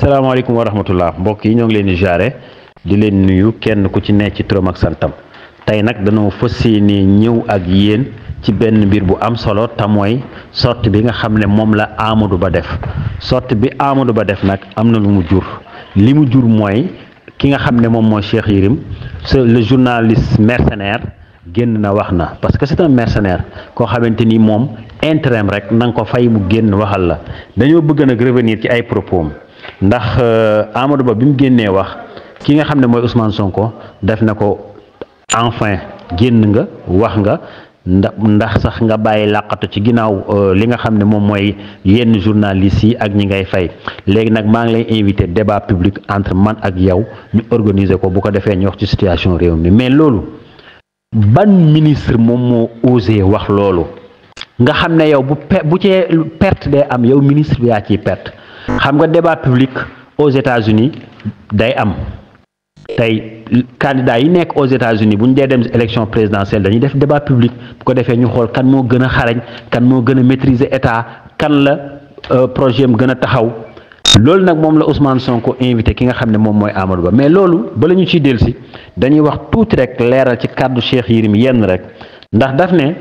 asalaamaaleykum wa rahmatullah mbokk yi ñoo ngi leen di jaare di leen nuyu kenn ku ci nekk ci turam ak santam tey nag dañoo fas yéene ñëw ak yéen ci benn mbir bu am solo te mooy sortie bi nga xam ne moom la Amadou Ba def sortie bi Amadou Ba def nag am na lu mu jur li mu jur mooy ki nga xam ne moom mooy Cheikh Yérim le journaliste mercenaire génn na wax na parce que c'est un mercenaire koo xamante ni moom intérêt rek na nga ko fay mu génn waxal la dañoo bëgg nag revenir ci ay propos ndax Amadou Ba bi mu génnee wax ki nga xam ne mooy Ousmane Sonko def na ko enfin génn nga wax nga ndax sax nga bàyyi làqatu ci ginnaaw li nga xam ne moom mooy yenn journalistes yi ak ñi ngay fay léegi nag maa ngi lay invité débat public entre man ak yow ñu organiser ko bu ko defee ñu wax ci situation réew mi mais loolu ban ministre moom moo osé wax loolu nga xam ne yow bu cee perte day am yow ministre bi yaa ciy perte xam nga débat public aux États-Unis day am tey candidat yi nekk aux États-Unis bu ñu dee dem élection présidentielle dañuy def débat public bu ko defee ñu xool kan moo gën a xarañ kan moo gën a maîtriser état kan la projet am gën a taxaw loolu nag moom la Ousmane Sonko invité ki nga xam ne moom mooy Amadou Ba mais loolu bala ñu ciy dellusi dañuy wax tuuti rek leeral ci kàddu Cheikh Yérim yenn rek ndax daf ne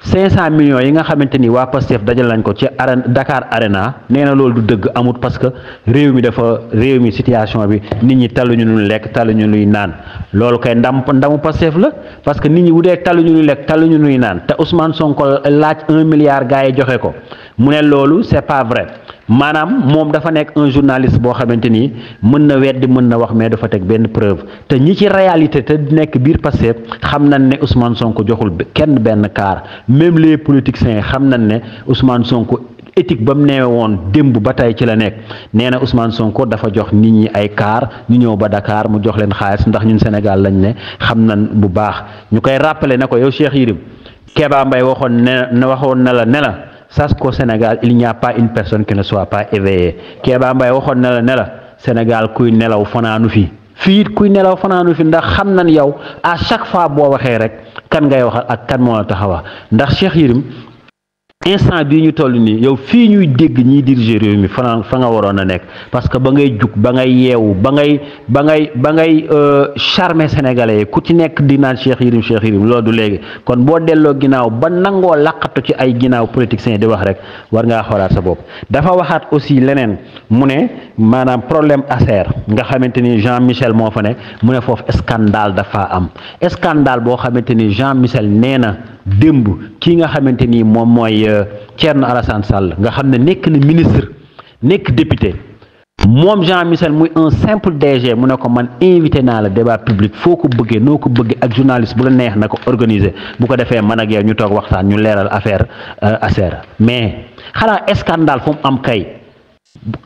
500 millions yi nga xamante ni waa Pastef dajal nañ ko ci Dakar Arena nee na loolu du dëgg amut parce que réew mi situation bi nit ñi taluñu luy lekk taluñu luy naan loolu kay ndamu Pastef la parce que nit ñi bu dee taluñu luy lekk taluñu luy naan te Ousmane Sonko laaj 1 milliard gars yi joxe ko mu ne loolu c'est pas vrai maanaam moom dafa nekk un journaliste boo xamante ni mën na weddi mën na wax mais dafa teg benn preuve te ñi ci réalité te nekk biir Pastef xam nañ ne Ousmane Sonko joxul kenn benn kaar même les politiciens xam nañ ne Ousmane Sonko éthique ba mu nee woon démb ba tey ci la nekk nee na Ousmane Sonko dafa jox nit ñi ay kaar ñu ñëw ba Dakar mu jox leen xaalis ndax ñun Sénégal lañ ne xam nañ bu baax ñu koy rappeler ne ko yow Cheikh Yérim Kéba Mbaye waxoon na la sache qu'au Sénégal il n'y a pas une personne qui ne soit pas éveillée Kéba Mbaye waxoon na la Sénégal kuy nelaw fanaanu fi fii it kuy nelaw fanaanu fi ndax xam nañ yow à chaque fois boo waxee rek kan ngay waxal ak kan moo la tax a wax ndax Cheikh Yérim instant bii ñu toll nii yow fii ñuy dégg ñiy diriger réew mi fa nga waroon a nekk parce que ba ngay jug ba ngay yeewu ba ngay charmer sénégalais yi ku ci nekk di naan Cheikh Yérim loolu du léegi kon boo delloo ginnaaw ba nangoo laqatu ci ay ginnaaw politiciens di wax rek war ngaa xoolaat sa bopp dafa waxaat aussi leneen mu ne maanaam problème ASER nga xamante ni Jean Michel moo fa ne mu ne foofu scandale dafa am scandale boo xamante ni Jean Michel nee na démb kii nga xamante ni moom mooy Thierno Alassane Sall nga xam ne nekk na ministre nekk député moom Jean Michel muy un simple DG mu ne ko man invité naa la débat public foo ko bëggee noo ko bëggee ak journaliste bu la neex na ko organiser bu ko defee man ak yow ñu toog waxtaan ñu leeral affaire ASER mais xanaa scandale fu mu am kay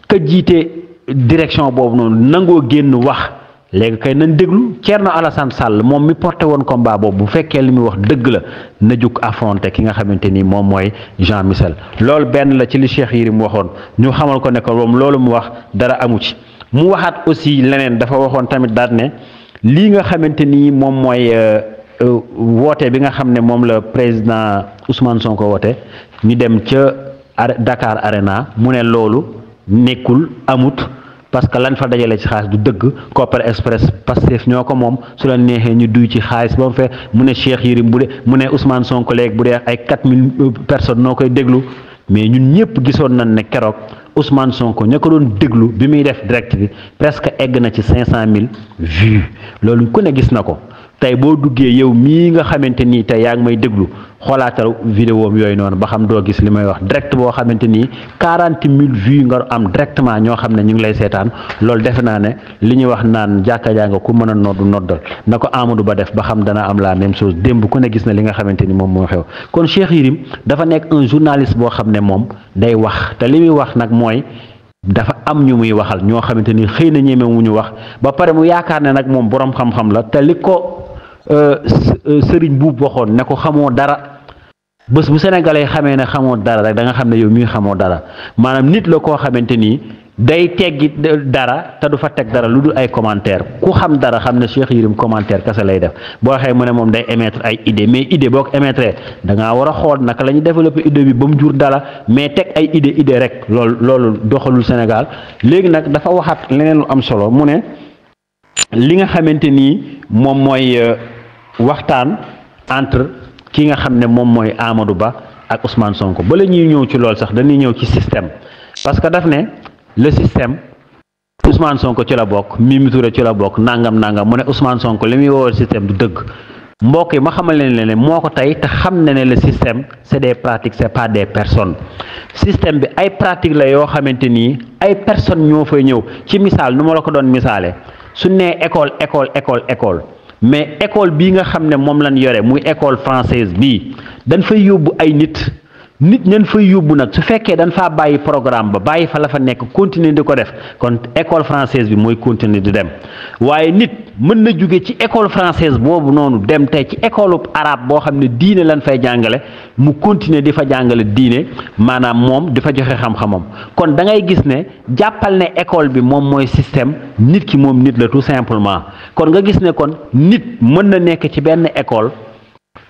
ka jiite direction boobu noonu nangoo génn wax léegi kay nañ déglu Thierno Alassane Sall moom mi porté woon combat boobu bu fekkee li muy wax dëgg la na jug affronté ki nga xamante ni moom mooy Jean Michel loolu benn la ci li Cheikh Yérim waxoon ñu xamal ko ne ko moom loolu mu wax dara amu ci mu waxaat aussi leneen dafa waxoon tamit daal ne lii nga xamante ni moom mooy woote bi nga xam ne moom la président Ousmane Sonko woote ñu dem ca Dakar Arena mu ne loolu nekkul amut parce que lañ fa dajale ci xaalis du dëgg Kopar Express Pastef ñoo ko moom su la neexee ñu duy ci xaalis ba mu fee mu ne Cheikh Yérim bu dee mu ne Ousmane Sonko léegi bu dee ay 4000 personnes noo koy déglu mais ñun ñëpp gisoon nañ ne keroog Ousmane Sonko ña ko doon déglu bi muy def direct bi presque egg na ci 500000 vues loolu ku ne gis na ko tey boo duggee yow mii nga xamante ni tey yaa ngi may déglu xoolaatal vidéo am yooyu noonu ba xam doo gis li may wax direct boo xamante ni 40000 vues nga am directement ñoo xam ne ñu ngi lay seetaan loolu defe naa ne li ñuy wax naan jàkka jaa nga ku mën a noddal na ko Amadou Ba def ba xam dana am la même chose démb ku ne gis na li nga xamante ni moom moo xew kon Cheikh Yérim dafa nekk un journaliste boo xam ne moom day wax te li muy wax nag mooy dafa am ñu muy waxal ñoo xamante ni xëy na ñeme wu ñu wax ba pare mu yaakaar ne nag moom borom xam-xam la te li ko sëriñ buub waxoon ne ko xamoo dara bés bu sénégalais xamee ne xamoo dara rek da nga xam ne yow mii xamoo dara maanaam nit la koo xamante ni day teggi dara te du fa teg dara lu dul ay commentaire ku xam dara xam ne Cheikh Yérim commentaire kese lay def boo waxee mu ne moom day émettre ay idée mais idée boo ko émettre da ngaa war a xool naka la ñu développer idée bi ba mu jur dara mais teg ay idée rek loolu doxalul Sénégal. léegi nag dafa waxaat leneen lu am solo mu ne li nga xamante ni moom mooy waxtaan entre ki nga xam ne moom mooy Amadou Ba ak Ousmane Sonko ba la ñuy ñëw ci loolu sax dañuy ñëw ci système parce que daf ne le système Ousmane Sonko ci la bokk Mimi Touré ci la bokk nangam mu ne Ousmane Sonko li muy woowal système du dëgg mbokk yi ma xamal leen ne moo ko tey te xam ne le système c'est des pratiques c'est pas des personnes système bi ay pratique la yoo xamante ni ay personnes ñoo fay ñëw ci misaal nu ma la ko doon misaale su nee école mais école bii nga xam ne moom lañ yore muy école française bii dañ fay yóbbu ay nit ñan fay yóbbu nag su fekkee dañ faa bàyyi programme ba bàyyi fa la fa nekk continuer di ko def kon école française bi mooy continuer di dem waaye nit mën na jóge ci école française boobu noonu dem tey ci école arabe boo xam ne diine lañ fay jàngale mu continuer di fa jàngale diine maanaam moom di fa joxe xam-xamam kon da ngay gis ne jàppal ne école bi moom mooy système nit ki moom nit la tout simplement kon nga gis ne kon nit mën na nekk ci benn école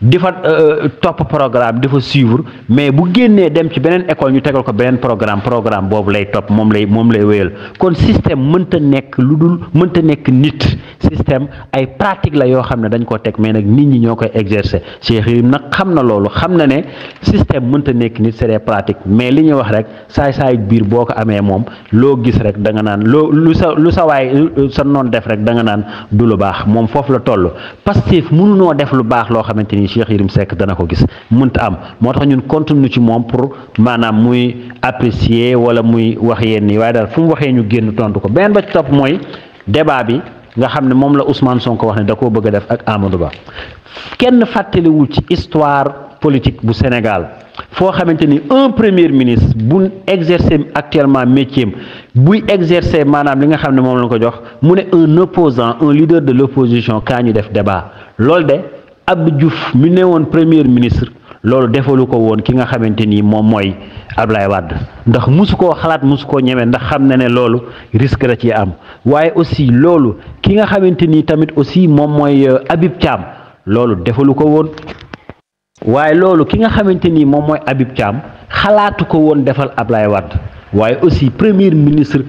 di fa topp programme di fa suivre mais bu génnee dem ci beneen école ñu tegal ko beneen programme boobu lay topp moom lay wéyal kon système mënta nekk lu dul mënta nekk nit système ay pratique la yoo xam ne dañ koo teg mais nag nit ñi ñoo koy exercer Cheikh Yérim nag xam na loolu xam na ne système mënta nekk nit c'est des pratiques mais li ñuy wax rek saay biir boo ko amee moom loo gis rek da nga naan lu sa waay sa noon def rek da nga naan du lu baax moom foofu la toll Pastef mënunoo def lu baax loo xamante ni Cheikh Yérim Seck dana ko gis mënta am moo tax ñun continue ci moom pour maanaam muy apprécier wala muy wax yenn yi waaye daal fu mu waxee ñu génn tontu ko beneen ba ci topp mooy débat bi nga xam ne moom la Ousmane Sonko wax ne da koo bëgg a def ak Amadou Ba kenn fàttaliwul ci histoire politique bu Sénégal foo xamante ni un premier ministre bu exercer actuellement métier buy exercer maanaam li nga xam ne moom la ko jox mu ne un opposant un leader de l'opposition kaa ñu def débat loolu de Abdou Diouf mi ne woon premier ministre loolu defalu ko woon ki nga xamante ni moom mooy Ablaye Wade ndax musu koo xalaat musu koo ñeme ndax xam na ne loolu risque la ci am waaye aussi loolu ki nga xamante ni tamit aussi moom mooy Habib Thiam loolu defalu ko woon waaye loolu ki nga xamante ni moom mooy Habib Thiam xalaatu ko woon defal Ablaye Wade waaye aussi premier ministre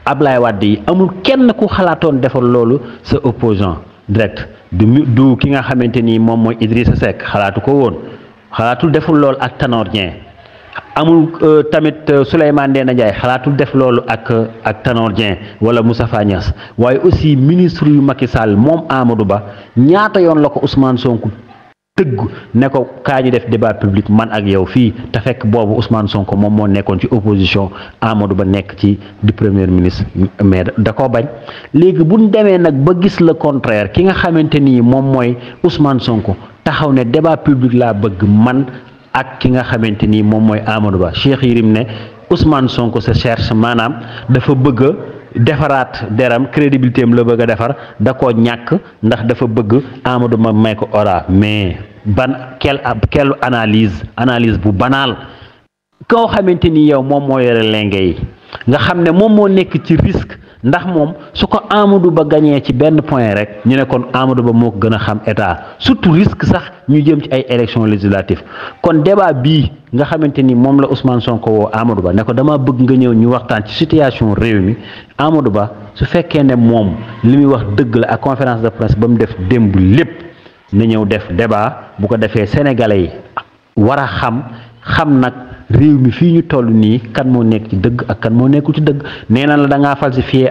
Ablaye Wade yi amul kenn ku xalaatoon defal loolu sa opposant direct du ki nga xamante ni moom mooy Idrissa Seck xalaatu ko woon xalaatul deful loolu ak Tanor Dieng amul tamit Souleymane Ndéné Ndiaye xalaatul def loolu ak Tanor Dieng wala Moustapha Niasse waaye aussi ministre yu Macky Sall moom Amadou Ba ñaata yoon la ko Ousmane Sonko tëgg ne ko kaa ñu def débat public man ak yow fii te fekk boobu Ousmane Sonko moom moo nekkoon ci opposition Amadou Ba nekk ci di premier ministre mais da koo bañ léegi bu ñu demee nag ba gis le contraire ki nga xamante ni moom mooy Ousmane Sonko taxaw ne débat public laa bëgg man ak ki nga xamante ni moom mooy Amadou Ba Cheikh Yérim ne Ousmane Sonko se cherche maanaam dafa bëgg a defaraat deram crédibilité am la bëgg a defar da koo ñàkk ndax dafa bëgg Amadou Ba may ko ora mais quelle analyse bu banal koo xamante ni yow moom moo yore lenge yi nga xam ne moom moo nekk ci risque ndax moom su ko Amadou Ba gañee ci benn point rek ñu ne kon Amadou Ba moo ko gën a xam état surtout risque sax ñu jëm ci ay élections législatives kon débat bii nga xamante ni moom la Ousmane Sonko woo Amadou Ba ne ko dama bëgg nga ñëw ñu waxtaan ci situation réew mi Amadou Ba su fekkee ne moom li muy wax dëgg la ak conférence de presse ba mu def démb lépp na ñëw def débat bu ko defee sénégalais yi war a xam nag réew mi fii ñu toll nii kan moo nekk ci dëgg ak kan moo nekkul ci dëgg nee na la da ngaa falsifier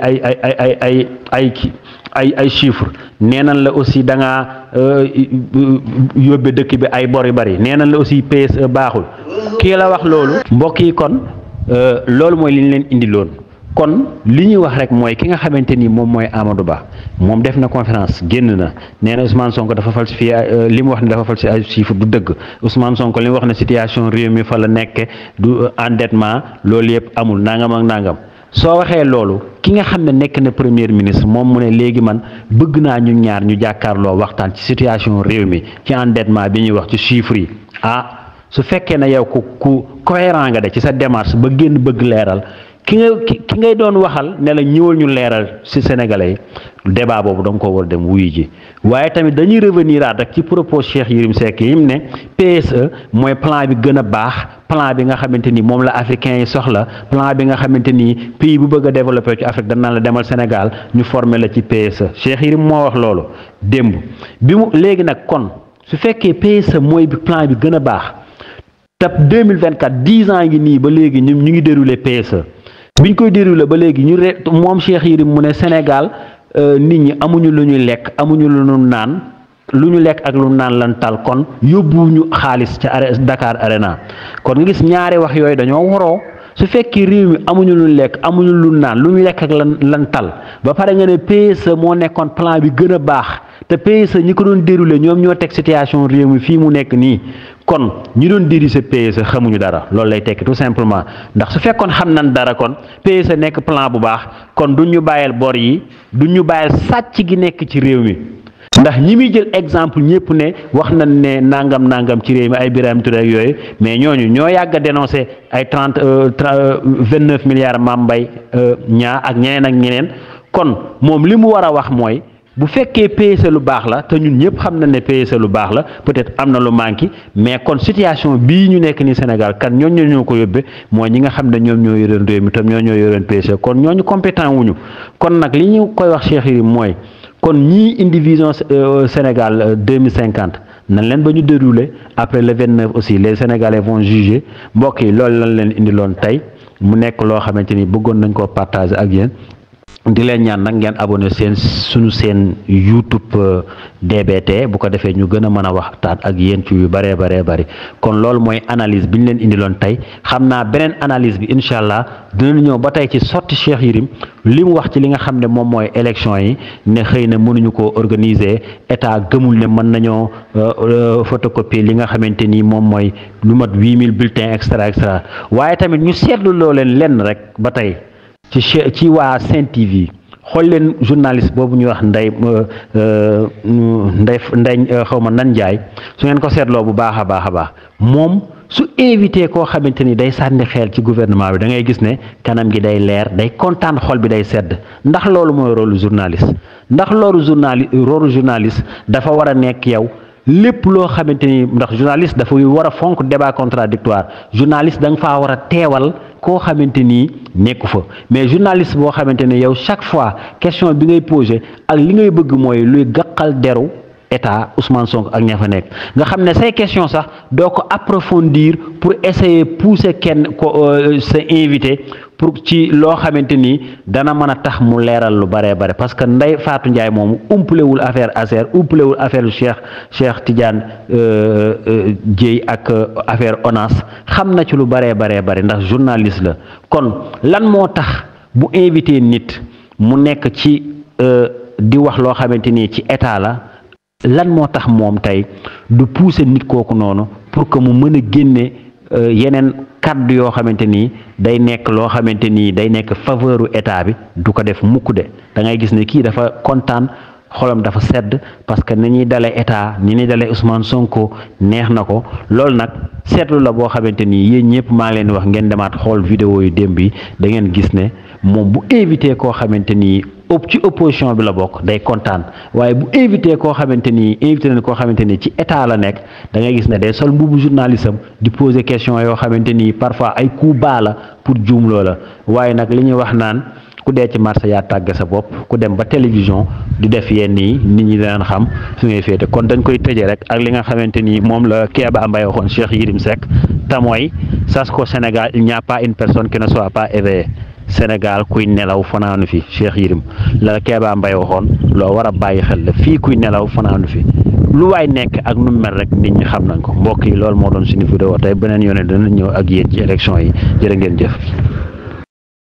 ay chiffres nee nañ la aussi da ngaa yóbbe dëkk bi ay bor yu bari nee nañ la aussi PSE baaxul kii la wax loolu mbokk yi kon loolu mooy li ñu leen indiloon kon li ñuy wax rek mooy ki nga xamante ni moom mooy Amadou Ba moom def na conférence génn na nee na Ousmane Sonko dafa falsifié li mu wax ne dafa falsifié ay chiffres du dëgg Ousmane Sonko li mu wax ne situation réew mi fa la nekke du endettement loolu yëpp amul nangam ak nangam soo waxee loolu ki nga xam ne nekk na premier ministre moom mu ne léegi man bëgg naa ñu ñaar ñu jàkkaarloo waxtaan ci situation réew mi ci endettement bi ñuy wax ci chiffres yi su fekkee ne yow ku cohérent nga de ci sa démarche ba génn bëgg leeral ki ngay doon waxal ne la ñëwal ñu leeral ci sénégalais yi débat boobu da nga ko war a dem wuyu ji waaye tamit dañuy revenir aat rek ci propos Cheikh Yérim Seck yi mu ne PSE mooy plan bi gën a baax plan bi nga xamante ni moom la africain yi soxla plan bi nga xamante ni pays bu bëgg a développé ci Afrique dañ naan la demal Sénégal ñu formé la ci PSE Cheikh Yérim moo wax loolu démb bi mu léegi nag kon su fekkee PSE mooy plan bi gën a baax te 2024 10 ans ngi nii ba léegi ñu ngi déroulé PSE biñ koy déroulé ba léegi moom Cheikh Yérim mu ne Sénégal nit ñi amuñu lu ñuy lekk amuñu lu ñu naan lu ñu lekk ak lu naan lan tal kon yóbbuwuñu xaalis ca Dakar Arena kon nga gis ñaari wax yooyu dañoo waroo su fekkee réew mi amuñu lu lekk amuñu lu naan lu ñu lekk ak lan tal ba pare nga ne PSE moo nekkoon plan bi gën a baax te PSE ñi ko doon déroulé ñoom ñoo teg situation réew mi fii mu nekk nii kon ñi doon diriger PSE xamuñu dara loolu lay tekki tout simplement ndax su fekkoon xam nañ dara kon PSE nekk plan bu baax kon duñ ñu bàyyil bor yi duñ ñu bàyyil sàcc gi nekk ci réew mi ndax ñi muy jël exemple ñëpp ne wax nañ ne nangam ci réew mi ay Birame Touré ak yooyu mais ñooñu ñoo yàgg a dénoncé ay 29 milliards Mame Mbaye Niang ak ñeneen kon moom li mu war a wax mooy bu fekkee PSE lu baax la te ñun ñëpp xam na ne PSE lu baax la peut-être am na lu manqué mais kon situation bii ñu nekk ni Sénégal kan ñooñu ñoo ko yóbbee mooy ñi nga xam ne ñoom ñoo yoreen réew mi tam ñoo yoreen PSE kon ñooñu compétent wuñu kon nag li ñu koy wax Cheikh Yérim mooy kon ñii indi vision Sénégal 2050 nan leen ba ñu dérouler après le 29 aussi les Sénégalais vont juger mbokk yi loolu lan leen indi loon tey mu nekk loo xamante ni bëggoon nañ koo partager ak yéen di leen ñaan nag ngeen abonné suñu seen YouTube DBT bu ko defee ñu gën a mën a waxtaan ak yéen ci yu bëree bëri kon loolu mooy analyse bi ñu leen indiloon tey xam naa beneen analyse bi incha allah dinañ ñëw ba tey ci sotti Cheikh Yérim li mu wax ci li nga xam ne moom mooy élection yi ne xëy na mënuñu ko organiser état gëmul ne mën nañoo photocopier li nga xamante ni moom mooy lu mat 8000 bulletins extra waaye tamit ñu seetlu loo leen lenn rek ba tey. ci waa Sen TV xool leen journaliste boobu ñuy wax Ndeye xaw ma nan Ndiaye su ngeen ko seetloo bu baax a baax moom su invité koo xamante ni day sànni xeel ci gouvernement bi da ngay gis ne kanam gi day leer day kontaan xol bi day sedd ndax loolu mooy rôle journaliste ndax loolu journaliste dafa war a nekk yow lépp loo xamante ni ndax journaliste dafa war a fonk débat contradictoire journaliste da nga faa war a teewal koo xamante ni nekku fa mais journaliste boo xamante ne yow chaque fois question bi ngay posé ak li ngay bëgg mooy luy gàqal deru état Ousmane Sonko ak ña fa nekk nga xam ne say question sax doo ko approfondir pour essayer pousser kenn ko sa invité pour ci loo xamante ni dana mën a tax mu leeral lu bare parce que Ndeye Fatou Ndiaye moomu umpalewul affaire ASER umpalewul affaire Cheikh Tidiane Dièye ak affaire ONAS xam na ci lu bare ndax journaliste la kon lan moo tax bu invité nit mu nekk ci di wax loo xamante ni ci état la lan moo tax moom tey du pousser nit kooku noonu pour que mu mën a génne yeneen kàddu yoo xamante ni day nekk loo xamante ni day nekk faveuru état bi du ko def mukk de da ngay gis ne kii dafa kontaan xolam dafa sedd parce que ni ñuy dalee état ni ñuy dalee Ousmane Sonko neex na ko loolu nag seetlu la boo xamante ni yéen ñëpp maa leen wax ngeen demaat xool vidéo yu démb yi da ngeen gis ne moom bu invité koo xamante ni ci opposition bi la bokk day kontaan waaye bu invité koo xamante ni ci état la nekk da ngay gis ne day sol mbubu journaliste am di poser question yoo xamante ni parfois ay coup bas la pour juum loola waaye nag li ñuy wax naan ku dee ci marché yaa tàgge sa bopp ku dem ba télévision di def yenn yi nit ñi danañ xam su ngay féete kon dañ koy tëjee rek ak li nga xamante ni moom la Kéba Mbaye waxoon Cheikh Yérim Seck te mooy sas ko Sénégal il n'y a pas une personne qui ne soit pas éveillée Sénégal kuy nelaw fanaanu fi Cheikh Yérim la Kéba Mbaye waxoon loo war a bàyyi xel la fii kuy nelaw fanaanu fi lu waay nekk ak nu mel rek nit ñi xam nañ ko mbokk yi loolu moo doon suñu vidéo tey beneen yoone dana ñëw ak yéen ci élection yi jërë ngeen jëf